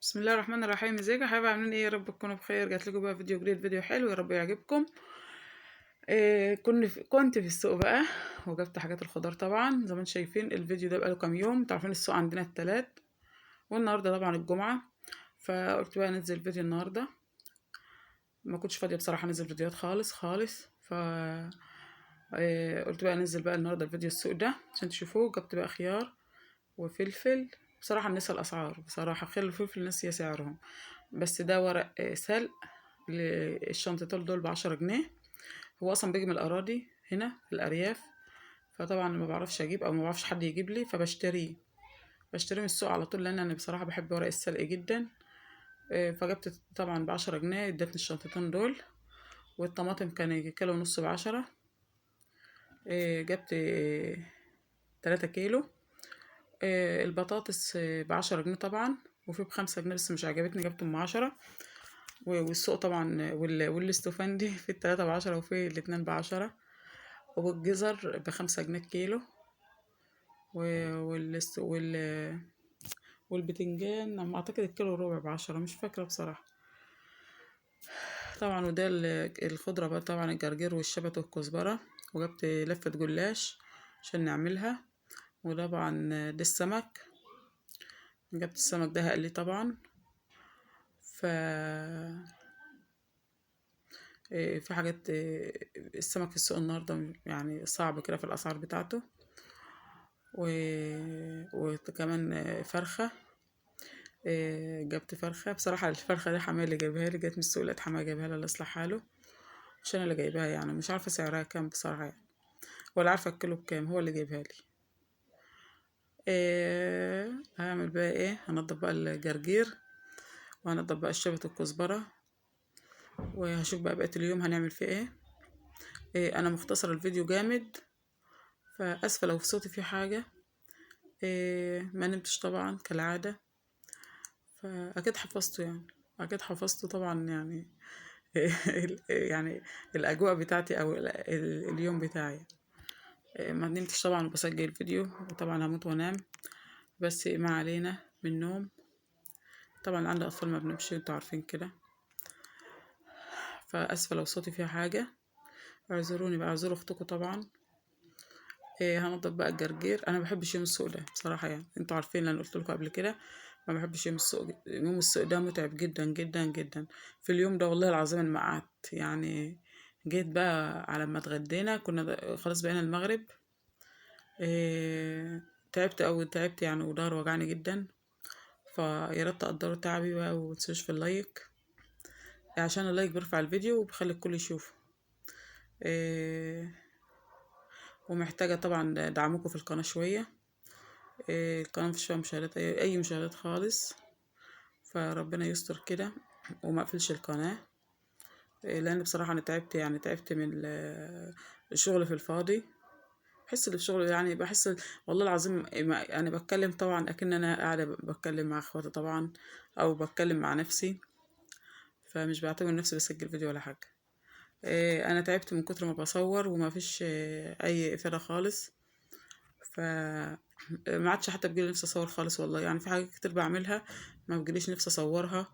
بسم الله الرحمن الرحيم. ازيكم يا حبايبي؟ عاملين ايه؟ يا رب تكونوا بخير. جات لكم بقى فيديو جديد، فيديو حلو يا رب يعجبكم. كنت في السوق بقى وجبت حاجات الخضار. طبعا زي ما انتم شايفين الفيديو ده بقاله كام يوم، انتوا عارفين السوق عندنا التلات والنهارده طبعا الجمعة، فقلت بقى انزل فيديو النهارده. ما كنتش فاضية بصراحة انزل فيديوهات خالص خالص، ف قلت بقى انزل بقى النهارده الفيديو السوق ده عشان تشوفوه. جبت بقى خيار وفلفل، بصراحة نسى الاسعار، بصراحة خيار وفلفل ناسيه سعرهم، بس ده ورق سلق الشنطتين دول ب10 جنيه. هو اصلا بيجي من الاراضي هنا في الارياف، فطبعا ما بعرفش اجيب او ما بعرفش حد يجيب لي، فبشتريه بشتريه من السوق على طول، لان انا بصراحة بحب ورق السلق جدا. فجبت طبعا ب10 جنيه، ادتني الشنطتين دول. والطماطم كان كيلو ونص ب10، جبت 3 كيلو. البطاطس ب10 جنيه طبعا، وفي ب5 جنيه بس مش عجبتني جبتهم ب10. والسوق طبعا والاستوفندي في التلاتة ب10 وفي الاتنين ب10، والجزر ب5 جنيه الكيلو، والبتنجان ما اعتقد الكيلو ربع ب10، مش فاكرة بصراحة طبعا. وده الخضرة بقى طبعا، الجرجير والشبت والكزبرة، وجبت لفة جلاش عشان نعملها. وطبعا ده السمك، جبت السمك ده هقليه طبعا. ف في حاجات، السمك في السوق النهارده يعني صعب كده في الاسعار بتاعته. وكمان فرخة، جبت فرخة. بصراحة الفرخه دي حماية اللي جايبها لي، جت من السوق لقيت حماية جايبها لي، الله يصلح حاله، مش انا اللي جايباها يعني، مش عارفه سعرها كام بصراحة يعني، ولا عارفه الكيلو بكام، هو اللي جايبها لي. هعمل بقى ايه؟ هنضف بقى الجرجير، وهنضف بقى الشبت والكزبره، وهشوف بقى بقية اليوم هنعمل فيه ايه. انا مختصره الفيديو جامد، فاسفه لو في صوتي في حاجة. ما نمتش طبعا كالعادة، فاكيد حفظته يعني، اكيد حفظته طبعا يعني. يعني الاجواء بتاعتي او اليوم بتاعي. ما نمتش طبعا وبسجل الفيديو، وطبعا هموت وانام، بس ما علينا من النوم. طبعا عندي اطفال ما بنمشي، انتوا عارفين كده، فاسفه لو صوتي فيها حاجة، اعذروني بقى، اعذروا اختكم طبعا. هنضف بقى الجرجير. انا ما بحبش يوم السوق ده بصراحة يعني، انتوا عارفين اللي انا قلت لكم قبل كده، ما بحبش يوم السوق. يوم السوق ده متعب جدا جدا جدا. في اليوم ده والله العظيم ما قعدت يعني، جيت بقى على ما اتغدينا كنا خلاص بقينا المغرب. تعبت أوي، تعبت يعني، وضهري وجعني جدا. فيا ريت تقدروا تعبي بقى، ومتنسوش في ال like، عشان ال like بيرفع الفيديو وبيخلي الكل يشوفه. ومحتاجة طبعا دعمكم في القناة شوية. القناة مفيش فيها مشاهدات، أي مشاهدات خالص، فربنا يستر كده وما اقفلش القناة، لأن بصراحة أنا تعبت يعني، تعبت من الشغل في الفاضي. بحس اللي في شغل يعني، بحس والله العظيم أنا بتكلم طبعا أكن أنا قاعدة بتكلم مع أخواتي طبعا، أو بتكلم مع نفسي، فمش بعتبر نفسي بسجل فيديو ولا حاجة. أنا تعبت من كتر ما بصور وما فيش أي إفادة خالص، ف ما عادش حتى بيجيلي نفسي أصور خالص والله يعني. في حاجات كتير بعملها ما بيجيليش نفسي أصورها،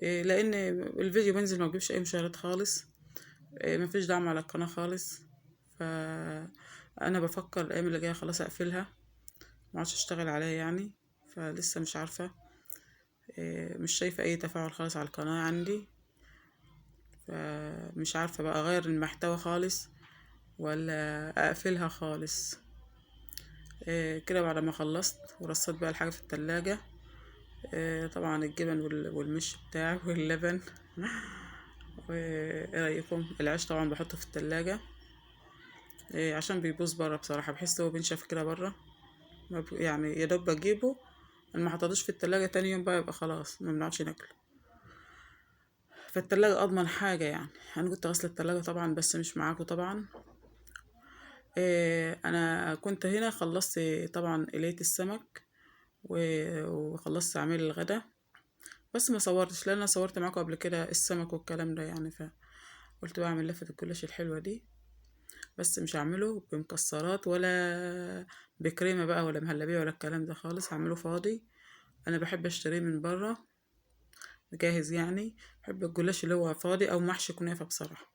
لأن الفيديو بينزل ما بيجيبش أي مشاهدات خالص، ما فيش دعم على القناة خالص. فأنا بفكر الأيام اللي جاية خلاص أقفلها، ما عادش أشتغل عليها يعني، فلسه مش عارفة. مش شايفة أي تفاعل خالص على القناة عندي، فمش عارفة بقى أغير المحتوى خالص ولا أقفلها خالص. كده بعد ما خلصت ورصيت بقى الحاجة في التلاجة، طبعا الجبن والمش بتاعي واللبن. وايه رأيكم؟ العيش طبعا بحطه في التلاجة، عشان بيبوظ برا بصراحة، بحس هو بينشف كده برا، يعني يا دوب بجيبه، ما حطيتوش في التلاجة تاني يوم بقى يبقى خلاص ما بنعرفش ناكله. فالتلاجة اضمن حاجة يعني. انا كنت غسل التلاجة طبعا بس مش معاكم طبعا. انا كنت هنا خلصت طبعا قلية السمك وخلصت عميل الغدا، بس ما صورتش لان انا صورت معاكم قبل كده السمك والكلام ده يعني، فقلت بقى اعمل لفة الجلاش الحلوة دي، بس مش هعمله بمكسرات ولا بكريمة بقى ولا مهلبية ولا الكلام ده خالص، هعمله فاضي. انا بحب اشتريه من بره، جاهز يعني. بحب الجلاش اللي هو فاضي او محشي كنافة بصراحة.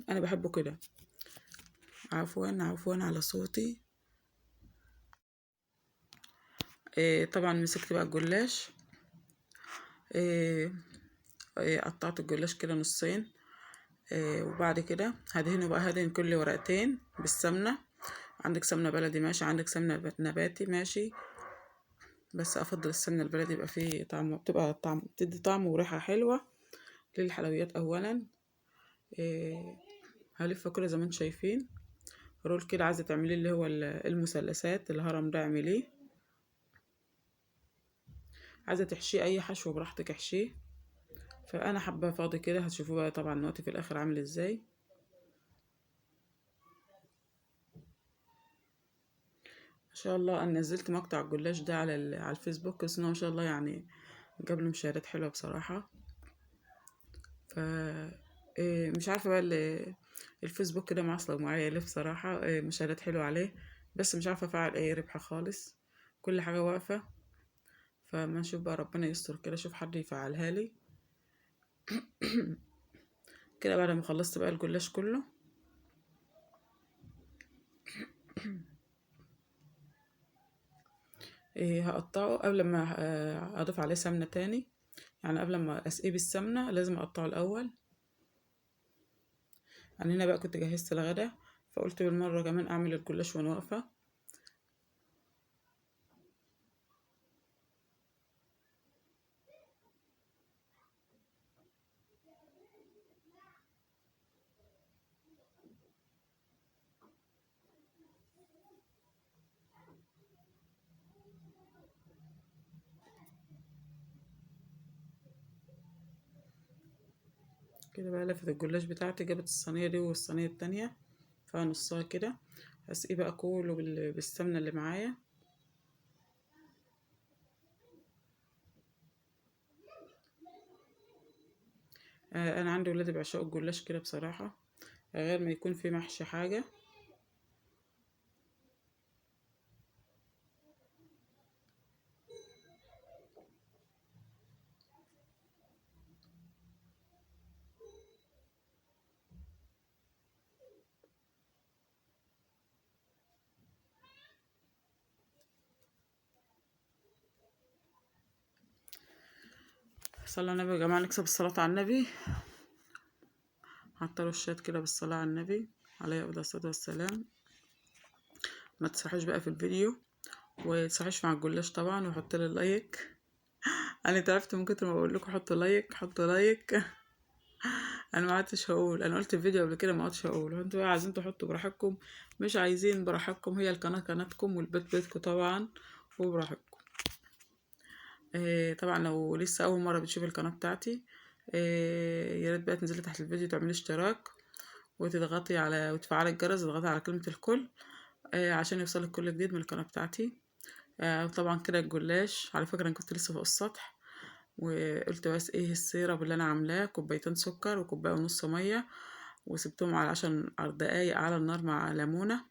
انا بحبه كده. عفوا عفوا على صوتي. طبعا مسكت بقى الجلاش، قطعت الجلاش كده نصين، وبعد كده هدهنه بقى، هدهن كل ورقتين بالسمنة. عندك سمنة بلدي ماشي، عندك سمنة نباتي ماشي، بس افضل السمنة البلدي، يبقى فيه طعم، بتبقى طعم، بتدي طعم وريحة حلوة للحلويات اولا. هلفه كده زي ما انتم شايفين رول كده. عايزة تعمليه اللي هو المثلثات الهرم ده اعمليه، عايزة تحشيه اي حشو براحتك احشيه. فانا حابة فاضي كده، هتشوفوه بقى طبعا دلوقتي في الاخر عامل ازاي. ما شاء الله انا نزلت مقطع الجلاش ده على الفيسبوك، بس انه ما شاء الله جاب له مشاهدات حلوة بصراحة. ف مش عارفه بقى الفيسبوك ده معصلج معايا ليه بصراحة، مشاهدات حلوة عليه، بس مش عارفه افعل اي ربح خالص، كل حاجة واقفة. فما نشوف بقى، ربنا يستر كده، اشوف حد يفعلها لي. كده بعد ما خلصت بقى الجلاش كله، هقطعه قبل ما اضيف عليه سمنه تاني، يعني قبل ما اسقيه بالسمنه لازم اقطعه الاول. انا هنا بقى كنت جهزت الغدا، فقلت بالمرة كمان اعمل الجلاش وانا واقفة. كده بقى لفت الجلاش بتاعتي، جابت الصينية دي والصينيه التانية فنصها كده. هسقيه بقى كله بالسمنه اللي معايا. انا عندي ولادي بيعشقوا الجلاش كده بصراحة، غير ما يكون في محشي حاجة. صلوا على النبي يا جماعة، نكسب الصلاة على النبي. حطوا الشات كده بالصلاة على النبي عليه أفضل الصلاة والسلام. ما تسرحوش بقى في الفيديو، وتسرحوش مع الجلاش طبعا، وحطوا لي like. انا تعبت من كتر ما بقول لكم حطوا like حطوا like. انا ما عدتش هقول، انا قلت الفيديو قبل كده ما عدتش هقول. انتوا بقى عايزين تحطوا براحتكم، مش عايزين براحتكم، هي القناة قناتكم والبيت بيتكم طبعا، وبراحتكم. طبعا لو لسه اول مرة بتشوف القناة بتاعتي، يا ريت بقى تنزلي تحت الفيديو تعملي اشتراك، وتضغطي على وتفعلي الجرس، وتضغطي على كلمة الكل، عشان يوصلك كل جديد من القناة بتاعتي. طبعا كده الجلاش على فكرة انا كنت لسه فوق السطح، وقلت بس ايه ال syrup اللي انا عاملاه، كوبايتين سكر وكوبايه ونص مية، وسبتهم على 10 دقايق على النار مع ليمونه،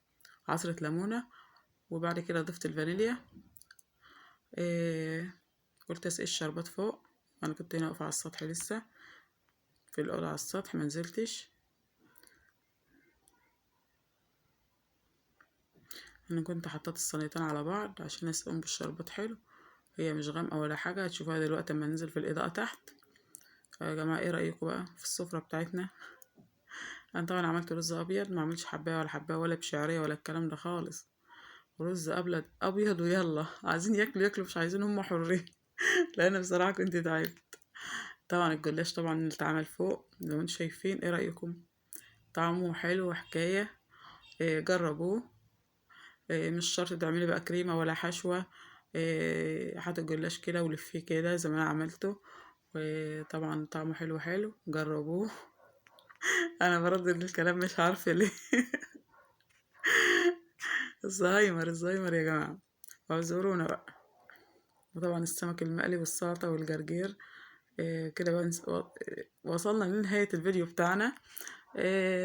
عصره ليمونه، وبعد كده ضفت الفانيليا. قلت اسقي الشربات فوق. انا كنت هنا واقفة على السطح لسه في الاوضة على السطح، ما نزلتش. انا كنت حطيت الصينيتين على بعض عشان اسقيهم بالشربات حلو، هي مش غامقه ولا حاجة، هتشوفوها دلوقتي اما ننزل في الاضاءة تحت. يا جماعة ايه رايكم بقى في السفرة بتاعتنا؟ انا طبعا عملت رز ابيض، ما عملتش حبايه ولا حبايه ولا بشعريه ولا الكلام ده خالص، رز ابيض ويلا عايزين ياكلوا ياكلوا، مش عايزين هم حرين. لان بصراحة كنت تعبت. طبعا الجلاش طبعا اللي اتعمل فوق زي ما انتم شايفين، ايه رايكم؟ طعمه حلو وحكاية. جربوه. مش شرط تعملي بقى كريمة ولا حشوه، حطي الجلاش كده ولفيه كده زي ما انا عملته، وطبعا طعمه حلو حلو، جربوه. انا بردد الكلام مش عارفه ليه. الزهايمر الزهايمر يا جماعة، اعذرونا بقى. وطبعا السمك المقلي والسلطة والجرجير. كده بقى وصلنا لنهاية الفيديو بتاعنا.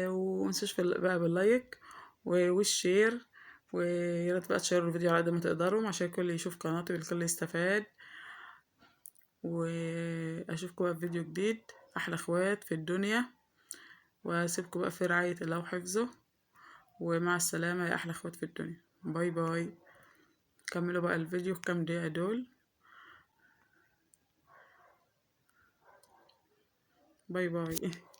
ومتنسوش بقى بال like وال share، ويا ريت بقى تشيروا الفيديو على قد ما تقدروا عشان الكل يشوف قناتي والكل يستفاد. واشوفكم بقى في فيديو جديد. احلى اخوات في الدنيا، واسيبكم بقى في رعاية الله وحفظه، ومع السلامة يا احلى اخوات في الدنيا. bye bye. كملوا بقى الفيديو كام دقيقة دول. bye bye.